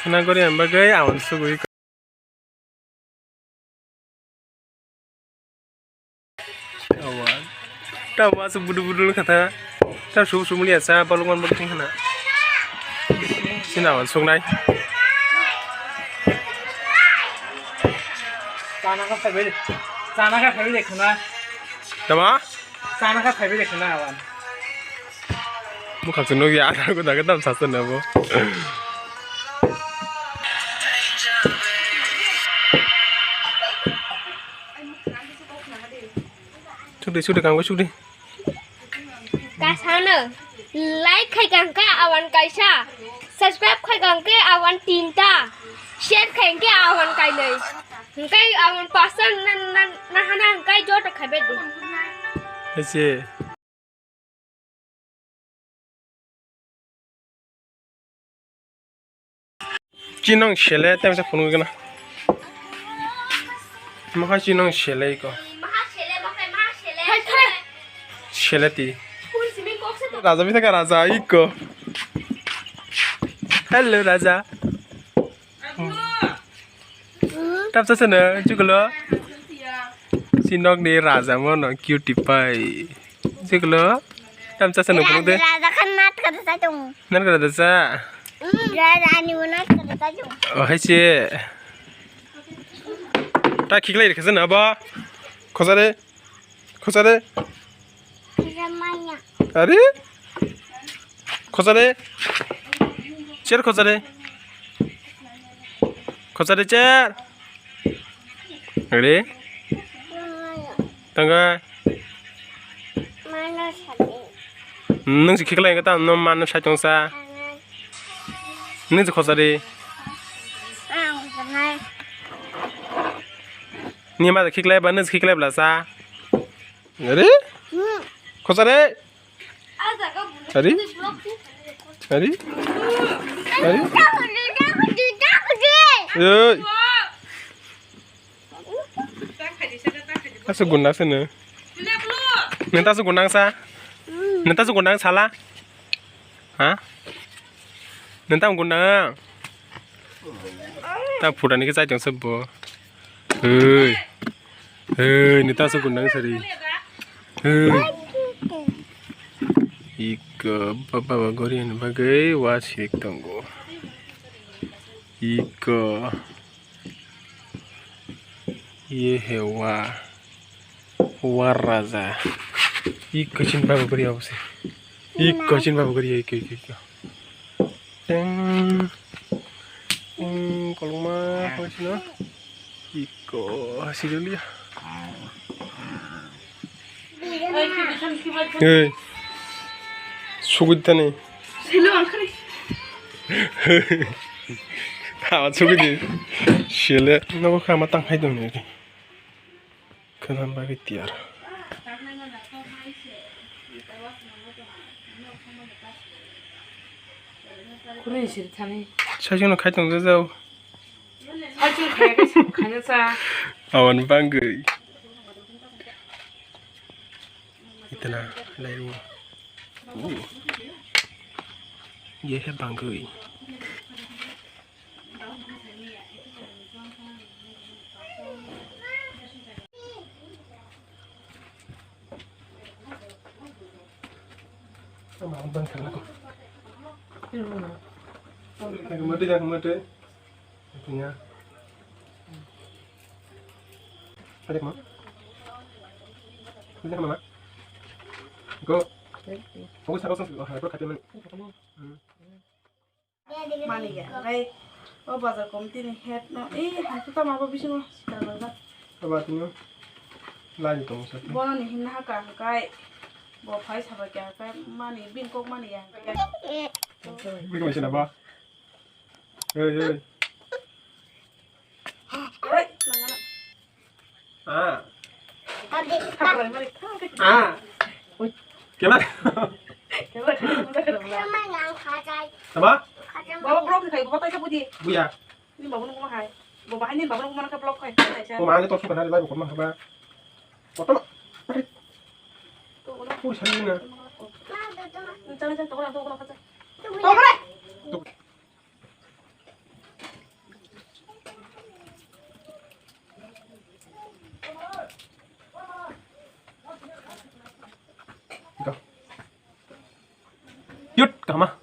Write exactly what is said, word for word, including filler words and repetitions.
Khna gori ang bagwi awan sugwi. Awan. Tamo asuk budu budu kha ta. Ta sum sum liya sa balok man balok khna. Sina awan suknai. Chana kha phaibai de. Chana kha phaibai de khna. Tamo? Chana kha phaibai de khna awan. Bwkhak se nukya, adar ko daga tam sasa na bo. Sukdi, sukdi, kanggo sukdi. Kasano, like khai kangka awan kaisa, subscribe khai kangke awan tinta, share khai kangke awan kainai. Hingkai awan pasta na, na, na hana hingkai joto khaibe de. Ese. Chinong sele, tem sa phunuk gana. Maha chinong sele ko. Sele ti. Raja bisa ka raja iko. Hello raja. Tap sa sana, chuklo. Sinok ni raja mo no cutie pie. Chuklo. Tap sa sana phunuk de. Raja khan nat kada sa chung. Nat kada sa. Raja ani mo nat kada sa chung. Oh, hai se. Ta khiklai rikha sana ba. Khosare. Khosare. Are? Khosare. Cher khosare. Khosare cher. Are? Tanga. Nung si khiklai kata no mano sai tong sa. Nung si khosare. Ni ma khiklai ba nung si khiklai bla sa. Are? Khosare. Are? Are? Are? Ei. Tasu gundang sene. Nenta su gundang sa. Nenta su gundang sala. Ha? Nenta gundang. Ta phuta ni ke chai tong se bo. Ei. Hei, ni tasu gundang sari. Hei. Iko baba gori ni bagwi wa sik tongo. Iko. Ye he wa. Wa raja. Iko chin baba gori abo se. Iko chin baba gori iko iko iko. Teng. Teng koloma koi sino. Iko hasi dulu ya. Hei. Sugui tani. Silo angkari. Tawa sugui di. Sile nobo kama tang hai dong ni. Khana bagwi tiyar. Kuni sir thani. Saichung khai tong jajao. Saichung khai khe sam khana cha. Awan bangwi. Itana lairu. Ye he bangwi. Go. Ogo saka song, oh, hai, bro, khati mani. Hmm. Mani ya, hai, o bazar committee ni head no, eh, hai, tu tama bo bisingo, sita bazar. Aba tini, lai tong sa. Bono ni hinna ha ka, kai, bo phai saba kya, kai, mani, bin kok mani ya. Bin kok sila ba. Hey, hey. Ah. Ah. Kema? Apa? Bawa blok ni kai, bawa taisa putih. Buya. Ini bawa nunggu mahai. Bawa bahai ini bawa nunggu mana ke blok kai. Taisa. Ko mana to suka nari lai ko mah ba. Ko to. Puri sari na. Jangan jangan toko toko kaca. Toko. Mama.